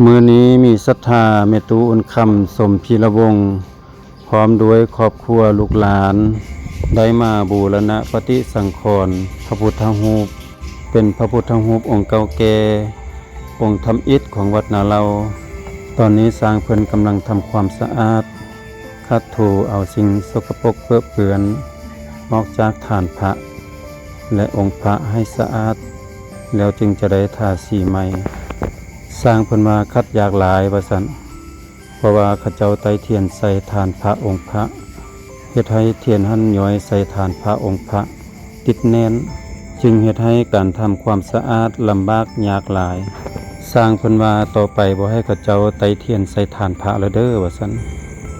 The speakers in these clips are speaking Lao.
ມື້ນີ້ມີສັດທາແມ່ຕູ້ອຸ່ນຄຳ ສົມພີລະວົງ ພ້ອມດ້ວຍຄອບຄົວລູກຫຼານ ໄດ້ມາບູລະນະປະຕິສັງຂອນພະພຸດທະຮູບ ເປັນພະພຸດທະຮູບອົງເກົ່າແກ່ ອົງທຳອິດຂອງວັດນາເລົາ. ຕອນນີ້ຊ່າງເພິ່ນກຳລັງທຳຄວາມສະອາດ ຂັດຖູເອົາສິ່ງສົກກະປົກເປິເປື້ອນອອກຈາກຖານພະ ແລະ ອົງພະໃຫ້ສະອາດ ແລ້ວຈຶ່ງຈະໄດ້ທາສີໃໝ່. ຊ່າງເພິ່ນວ່າຂັດຍາກຫຼາຍວ່າຊັ້ນ, ເພາະວ່າເຂົາເຈົ້າໄຕ້ທຽນໃສ່ຖານພະອົງພະ ເຮັດໃຫ້ທຽນຫັ້ນຍ້ອຍໃສ່ຖານພະອົງພະ ຕິດແໜ້ນ ຈຶ່ງເຮັດໃຫ້ການທຳຄວາມສະອາດລຳບາກຍາກຫຼາຍ. ຊ່າງເພິ່ນວ່າຕໍ່ໄປບໍ່ໃຫ້ເຂົາເຈົ້າໄຕ້ທຽນໃສ່ຖານພະແລ້ວເດີວ່າຊັ້ນ,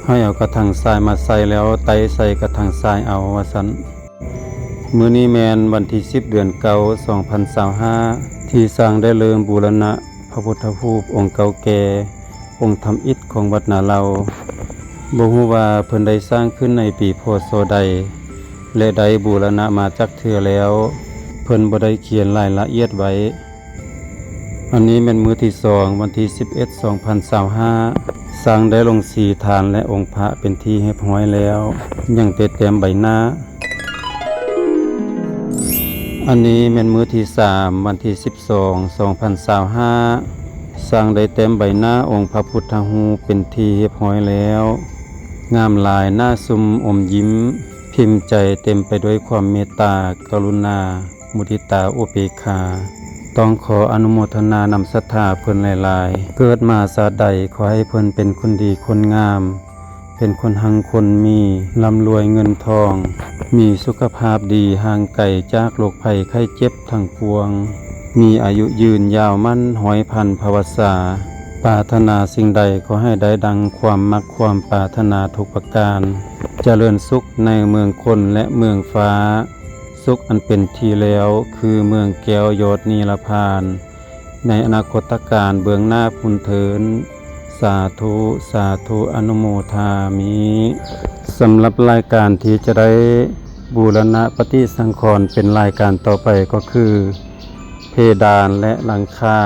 ໃຫ້ເອົາກະຖັງຊາຍມາໃສ່ແລ້ວໄຕ້ໃສ່ກະຖັງຊາຍເອົາວ່າຊັ້ນ. ມື້ນີ້ແມ່ນວັນທີສິບ ເດືອນເກົ້າ ສອງພັນຊາວຫ້າ ທີ່ຊ່າງໄດ້ເລີ່ມບູລະນະພະພຸດທະຮູບອົງເກົ່າແກ່ ອົງທຳອິດຂອງວັດນາເລົາ. ບໍ່ຮູ້ວ່າເພິ່ນໄດ້ສ້າງຂຶ້ນໃນປີ ພ.ສ. ໃດ ແລະ ໄດ້ບູລະນະມາຈັກເທື່ອແລ້ວ, ເພິ່ນບໍ່ໄດ້ຂຽນລາຍລະອຽດໄວ້. ອັນນີ້ແມ່ນມື້ທີສອງ ວັນທີສິບເອັດ ສອງພັນຊາວຫ້າ ຊ່າງໄດ້ລົງສີຖານ ແລະ ອົງພະເປັນທີ່ຮຽບຮ້ອຍແລ້ວ, ຍັງແຕ່ແຕ້ມໃບໜ້າ. ອັນນີ້ແມ່ນມື້ທີສາມ ວັນທີສິບສອງ ສອງພັນຊາວຫ້າ ຊ່າງໄດ້ແຕ້ມໃບໜ້າອົງພະພຸດທະຮູບເປັນທີ່ຮຽບຮ້ອຍແລ້ວ. ງາມຫຼາຍ, ໜ້າຊຸ່ມອົມຍິ້ມ, ພິມໃຈເຕັມໄປດ້ວຍຄວາມເມດຕາ, ກະລຸນາ, ມຸທິຕາ, ອຸເບກຂາ. ຕ້ອງຂໍອະນຸໂມທະນານຳສັດທາເພິ່ນຫຼາຍໆ. ເກີດມາຊາດໃດ ຂໍໃຫ້ເພິ່ນເປັນຄົນດີຄົນງາມ, ເປັນຄົນຮັ່ງຄົນມີ, ລ່ຳລວຍເງິນທອງ, ມີສຸຂະພາບດີ, ຫ່າງໄກຈາກໂລກໄພໄຂ້ເຈັບທັງປວງ, ມີອາຍຸຢືນຍາວໝັ້ນຮ້ອຍພັນພະວັດສາ, ປາດຖະໜາສິ່ງໃດຂໍໃຫ້ໄດ້ດັ່ງຄວາມມັກຄວາມປາດຖະໜາທຸກປະການ, ຈະເລີນສຸກໃນເມືອງຄົນ ແລະ ເມືອງຟ້າ, ສຸກອັນເປັນທີ່ແລ້ວ ຄືເມືອງແກ້ວຍອດນິລະພານ ໃນອະນາຄົດຕະການເບື້ອງໜ້າພຸ້ນເທີ້ນ. ສາທຸ ສາທຸ ອະນຸໂມທາມິ. ສຳລັບລາຍການທີ່ຈະໄດ້ບູລະນະປະຕິສັງຂອນເປັນລາຍການຕໍ່ໄປກໍຄື ເພດານ ແລະ ຫຼັງຄາ,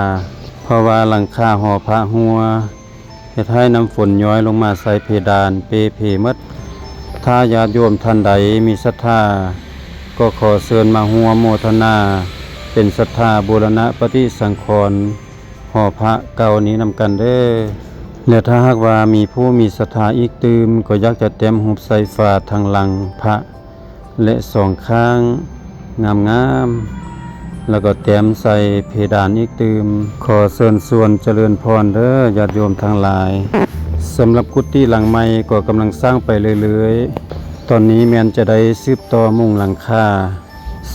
ເພາະວ່າຫຼັງຄາຫໍພະຮົ່ວ ເຮັດໃຫ້ນ້ຳຝົນຍ້ອຍລົງມາໃສ່ເພດານເປ່ເພໝົດ. ຖ້າຍາດໂຍມທ່ານໃດມີສັດທາ ກໍຂໍເຊີນມາຮ່ວມໂມທະນາເປັນສັດທາບູລະນະປະຕິສັງຂອນຫໍພະເກົ່ານີ້ນຳກັນເດີ້. ແລະ ຖ້າຫາກວ່າມີຜູ້ມີສັດທາອີກຕື່ມ ກໍຢາກຈະແຕ້ມຮູບໃສ່ຝາທາງຫຼັງພະ ແລະ ສອງຂ້າງງາມໆ ແລ້ວກໍແຕ້ມໃສ່ເພດານອີກຕື່ມ. ຂໍເຊີນຊວນຈະເລີນພອນເດີ້ ຍາດໂຍມທັງຫຼາຍ. ສຳລັບກຸຕິຫຼັງໃໝ່ກໍກຳລັງສ້າງໄປເລື້ອຍໆ, ຕອນນີ້ແມ່ນຈະໄດ້ສືບຕໍ່ມຸງຫຼັງຄາ.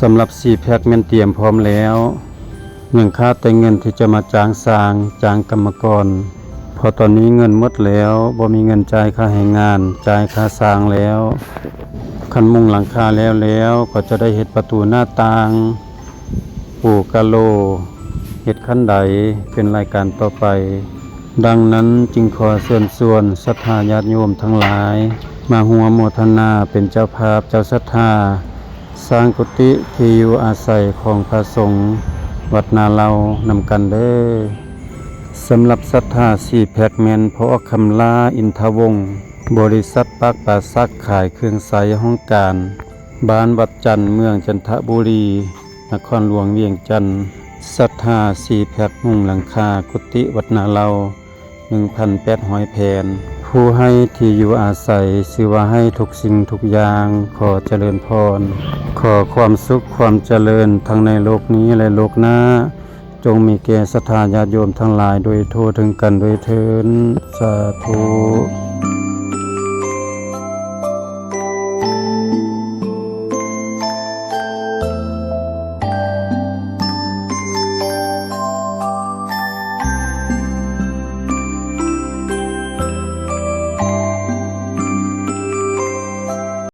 ສຳລັບຊີແພັກແມ່ນຕຽມພ້ອມແລ້ວ, ຍັງຂາດແຕ່ເງິນທີ່ຈະມາຈ້າງຊ່າງ, ຈ້າງກຳມະກອນ. ເພາະຕອນນີ້ເງິນໝົດແລ້ວ, ບໍ່ມີເງິນຈ່າຍຄ່າແຮງງານ, ຈ່າຍຄ່າຊ່າງແລ້ວ. ຄັນມຸງຫຼັງຄາແລ້ວແລ້ວ, ກໍຈະໄດ້ເຮັດປະຕູໜ້າຕ່າງ, ປູກະໂຫຼ, ເຮັດຂັ້ນໄດ, ເປັນລາຍການຕໍ່ໄປ. ດັ່ງນັ້ນຈຶ່ງຂໍເຊີນຊວນສັດທາຍາດໂຍມທັງຫຼາຍ ມາຮ່ວມໂມທະນາເປັນເຈົ້າພາບເຈົ້າສັດທາ ສ້າງກຸຕິທີ່ຢູ່ອາໄສຂອງພະສົງວັດນາເລົານຳກັນເດີ້. ສຳລັບສັດທາຊີແພັກແມ່ນພໍ່ອອກຄຳຫຼ້າ ອິນທະວົງ, ບໍລິສັດປາກປາສັກ ຂາຍເຄື່ອງໃຊ້ຫ້ອງການ, ບ້ານວັດຈັນ ເມືອງຈັນທະບູລີ, ນະຄອນຫຼວງວຽງຈັນ. ສັດທາຊີແພັກມຸງຫຼັງຄາກຸຕິວັດນາເລົາ ໜຶ່ງພັນແປດຮ້ອຍແຜ່ນ. ຜູ້ໃຫ້ທີ່ຢູ່ອາໄສ ຊື່ວ່າໃຫ້ທຸກສິ່ງທຸກຢ່າງ. ຂໍຈະເລີນພອນ. ຂໍຄວາມສຸກຄວາມຈະເລີນທັງໃນໂລກນີ້ ແລະ ໂລກໜ້າ ຈົ່ງມີແກ່ສັດທາຍາດໂຍມທັງຫຼາຍໂດຍທົ່ວເຖິງກັນດ້ວຍເທີ້ນ. ສາທຸ.